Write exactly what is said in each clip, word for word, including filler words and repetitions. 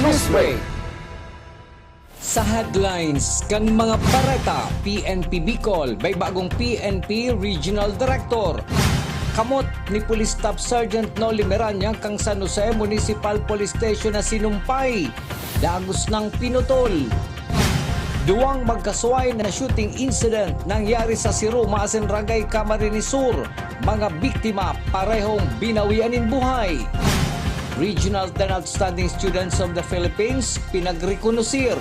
Newsbreak. Sa headlines kan mga bareta, P N P Bicol, may bagong P N P Regional Director. Kamot ni Police Staff Sergeant Noli Meranya kan San Jose Municipal Police Station na sinumpay, dagos nang pinutol. Duwang magkasuway na shooting incident nangyari sa Siruma asin Ragay, Camarines Sur. Mga biktima parehong binawian nin buhay. Regional Ten Outstanding Students of the Philippines pinagrekonosir.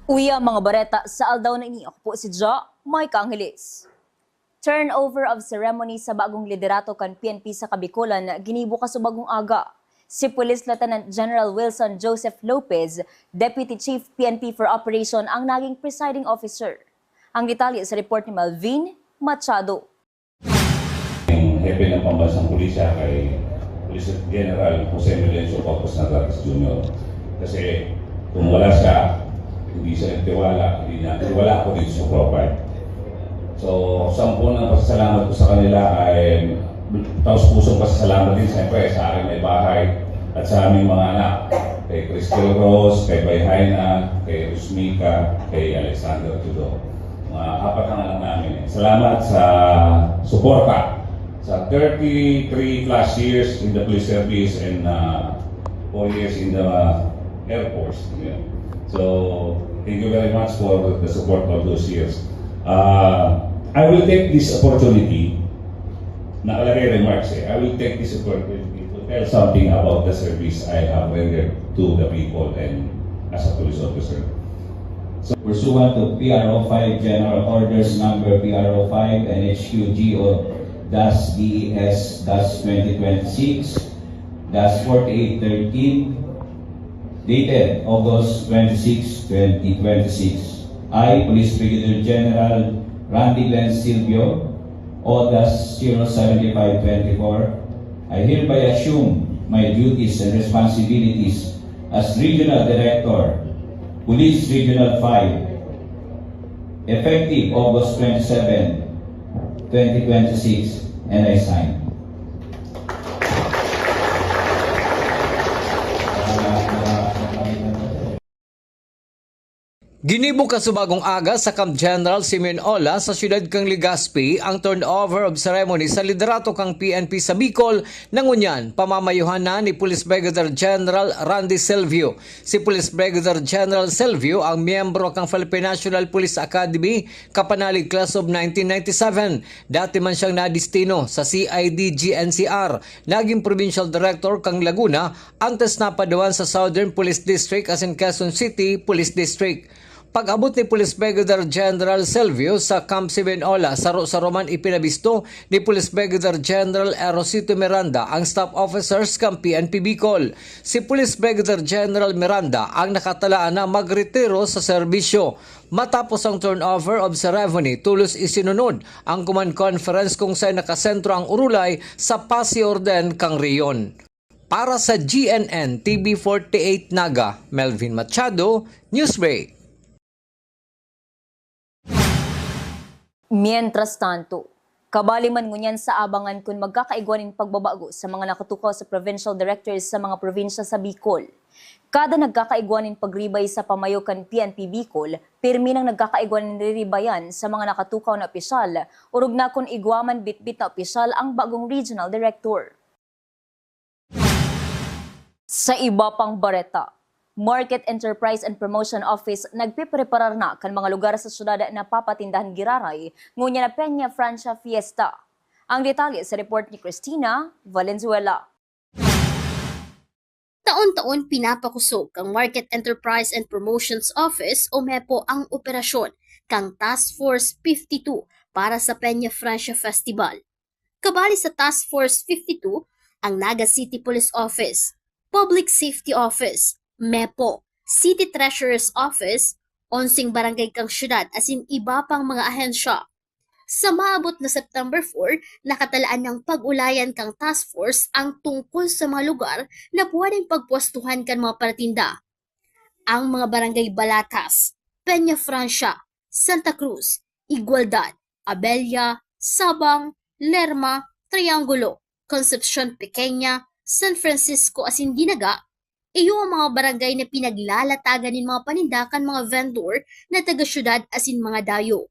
Uya mga bareta sa aldaw na ini. Ako po si Jo Mike Angeles. Turnover of ceremony sa bagong liderato kan P N P sa Kabikolan ginibo kasubagong aga. Si Police Lieutenant General Wilson Joseph Lopez, Deputy Chief P N P for Operation, ang naging presiding officer. Ang detalye sa report ni Melvin Machado. Yung hepe ng pambansang pulisya kay Police General Jose Melencio Corpus Nagratas Junior. Kasi kung wala siya, hindi siya nagtiwala, hindi niya, wala ako dito sa profile. So, sampung pasasalamat ko sa kanila ay taos pusong pasasalamat din siyempre sa aking may bahay at sa aming mga anak, kay Crystal Rose, kay Bayhaina, kay Rusmika, kay Alexander Tudor. Mga apat ang anak namin. Salamat sa suporta sa thirty-three plus years in the police service and uh, four years in the Air Force. Yeah. So, thank you very much for the support all those years. Uh, I will take this opportunity, nakalagay remarks eh, I will take this opportunity to tell something about the service I have rendered to the people and as a police officer. So, pursuant to P R O five General Orders Number P R O five N H Q G O dash D E S dash twenty twenty-six dash forty-eight thirteen, dated August twenty-six, twenty twenty-six. I, Police Brigadier General Randy Glenn Silvio, O dash zero seven five twenty-four, I hereby assume my duties and responsibilities as Regional Director, Police Regional five, effective August twenty-seven, twenty twenty-six, and I sign. Ginibo kasubagong aga sa Camp General Simeon Ola sa siyudad kan Legazpi ang turnover of ceremony sa liderato kan P N P sa Bicol na ngunyan pamamayuhan na ni Police Brigadier General Randy Silvio. Si Police Brigadier General Silvio ang miyembro kan Philippine National Police Academy kapanalig Class of nineteen ninety-seven. Dati man siyang nadestino sa C I D G N C R, naging Provincial Director kan Laguna, antes napaduan sa Southern Police District asin Quezon City Police District. Pag-abot ni Police Brigadier General Silvio sa Camp Simeon Ola, saro-saro man ipinabisto ni Police Brigadier General Erosito Miranda ang staff officers kan P N P Bicol. Si Police Brigadier General Miranda ang nakatalaan na magretiro sa serbisyo. Matapos ang turnover of ceremony, tulos isinunod ang command conference kung saan nakasentro ang urulay sa pasiorden kan rehiyon. Para sa G N N T V forty-eight Naga, Melvin Machado, Newsbreak. Mientras tanto, kabali man ngunyan sa abangan kun magkakaigwa nin pagbabago sa mga nakatukaw sa provincial directors sa mga probinsya sa Bicol. Kada nagkakaigwa nin pagribay sa pamayo kan P N P Bicol, pirmi nang nagkakaigwa nin riribayan sa mga nakatukaw na opisyal, orog na kun igwa man bitbit na opisyal ang bagong regional director. Sa iba pang bareta, Market Enterprise and Promotion Office nagpepreparar na kan mga lugar sa syudad na papatindahan giraray ngunyan na Peña Francia Fiesta. Ang detalye sa report ni Christina Valenzuela. Taon-taon pinapakosog kang Market Enterprise and Promotions Office o MEPO ang operasyon kang Task Force fifty-two para sa Peña Francia Festival. Kabali sa Task Force fifty-two ang Naga City Police Office, Public Safety Office, MEPO, City Treasurer's Office, onseng barangay kang syudad asin iba pang mga ahensya. Sa maabot na September four, nakatalaan nang pag-ulayan kang task force ang tungkol sa mga lugar na pwedeng pagpwestuhan kan mga paratinda. Ang mga barangay Balatas, Peña Francia, Santa Cruz, Igualdad, Abella, Sabang, Lerma, Triangulo, Concepcion Pequeña, San Francisco asin Dinaga, iyo ang mga barangay na pinaglalatagan nin mga paninda kan mga vendor na taga-syudad asin mga dayo.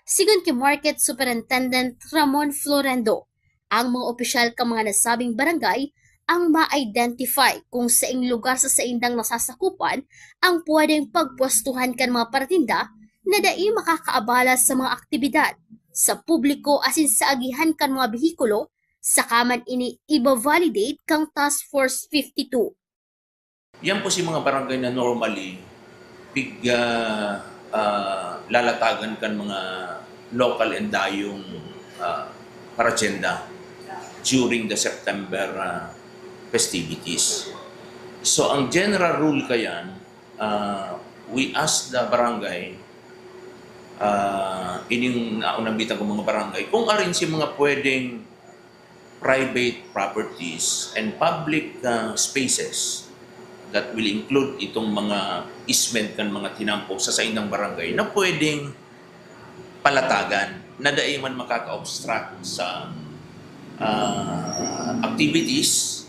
Sigon ki Market Superintendent Ramon Florendo, ang mga opisyal kan mga nasabing barangay ang ma-identify kung saing lugar sa saindang nasasakupan ang pwedeng pagpwestuhan kan mga paratinda na dai makakaabala sa mga aktibidad sa publiko asin sa agihan kan mga behikulo, saka man ini iba-validate kan Task Force fifty-two. Yan po si mga barangay na normally pig, ah, ah, lalatagan kan mga local and dayong, ah, paratyenda during the September, ah, festivities. So, ang general rule kayan, ah, we ask the barangay, ah, ining naunambitan ko mga barangay, kung arin si mga pwedeng private properties and public, ah, spaces that will include itong mga easement kan mga tinampo sa saindang barangay na pwedeng palatagan na dai man makaka-obstruct sa, ah, activities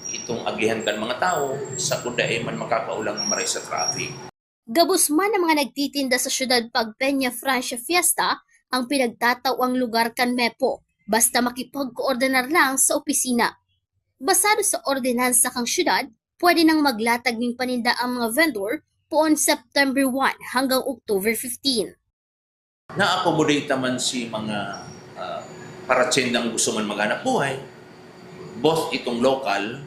itong agihan kan mga tao sa kung dai man makakaulang maray sa traffic. Gabos man ang mga nagtitinda sa syudad pag Peña Francia Fiesta ang pinagtatawang lugar kan mepo, basta makipagkoordinar lang sa opisina. Basado sa ordinansa kan syudad, pwede nang maglatag nin paninda ang mga vendor poon September one hanggang October fifteen. Na-accommodate naman si mga, ah, paratyendang gusto man maghanap buhay, both itong local,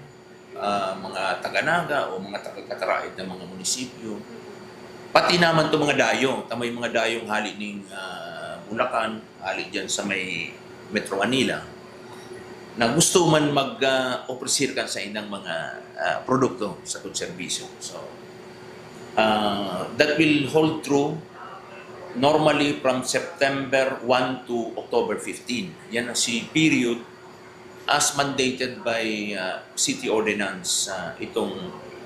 ah, mga taga-Naga o mga taga-Cataraid na mga munisipyo, pati naman 'tong mga dayo, ta may mga dayong hali ning, ah, Bulacan, hali diyan sa may Metro Manila, na gusto man mag, ah, ofrecer kan saindang mga, ah, produkto sa serbisyo. So, ah, that will hold true normally from September one to October fifteen. Yan ang si period as mandated by, ah, city ordinance, ah, itong,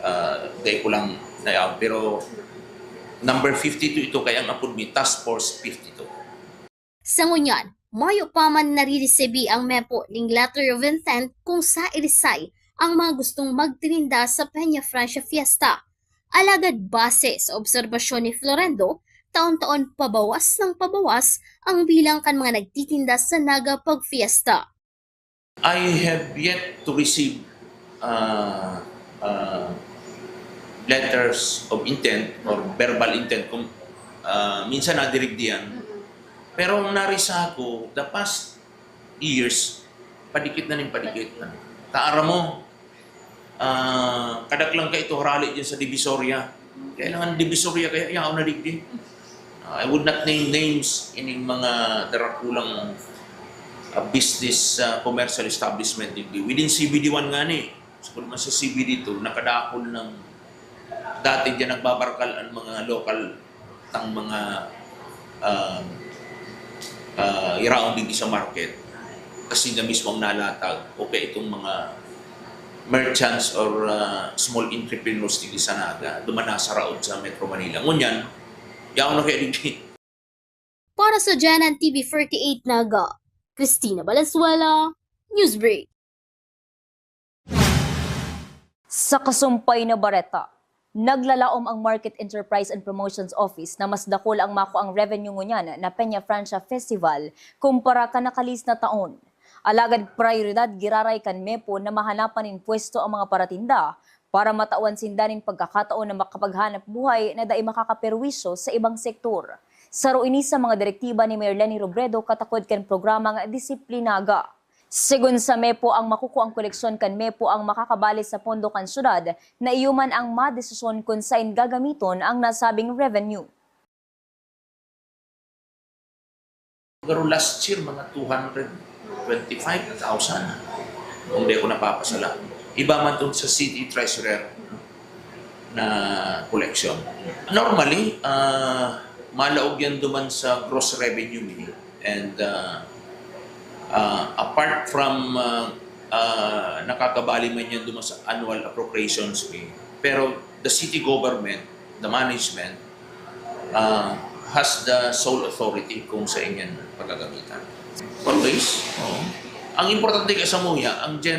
ah, dai ko lang na, pero number fifty-two ito, kaya ang apod mi Task Force fifty-two. Sa ngunyan, mayo pa man nariresibi ang mepo ning letter of intent kung sa irisay ang mga gustong magtininda sa Peña Francia Fiesta. Alagad base sa obserbasyon ni Florendo, taon-taon pabawas ng pabawas ang bilang kan mga nagtitinda sa Naga pag fiesta. I have yet to receive, ah, ah, letters of intent or verbal intent kung, ah, minsan nadirigdiyan. Pero ang narisa ko, the past years, padikit na ning padikit na. Taara mo, ah, kadaklan ka ito harali dyan sa Divisoria. Kailangan Divisoria, kaya yaon na digdi. Ah, I would not name names ining mga darakulang, ah, business, ah, commercial establishment digdi. Within C B D one nga ni, sa man sa C B D two, nakadakol ng dati dyan nagbabarkal ang mga local tang mga, ah, ah, iraon digdi sa market, kasi na mismo ang nalatag o kaya itong mga merchants or, ah, small entrepreneurs digdi sa Naga, duman nasa raot sa Metro Manila. Ngunyan, yaon na kaya digdi. Para sa Janan T V forty-eight Naga, Christina Valenzuela, Newsbreak. Sa kasumpay na bareta, naglalaom ang Market Enterprise and Promotions Office na mas dakul ang makuang revenue ngunyan na Peña Francia Festival kumpara kan nakalis na taon. Alagad prayoridad giraray kan mepo na mahanapan nin pwesto ang mga paratinda para matawan sinda nin pagkakataon na makapaghanap buhay na dai makakaperwisyo sa ibang sektor. Saro ini sa mga direktiba ni Mayor Leni Robredo katakod kan programang Disiplinaga. Segun sa mepo, ang makukuang koleksyon kan mepo ang makakabali sa pondo kan syudad na iyo man ang madesisyon kun saen gagamiton ang nasabing revenue. Pero last year, mga two hundred twenty-five thousand, kung di ako napapasala. Iba man 'to sa city treasurer na koleksyon. Normally, ah, malaog yan duman sa gross revenue mi. And, ah, ah, apart from, ah, ah, nakakabali man yan duman sa annual appropriations mi, pero the city government, the management, ah, has the sole authority kung saen yan pagagamitan. Always, oo. Ang importante ka sa muya, ang general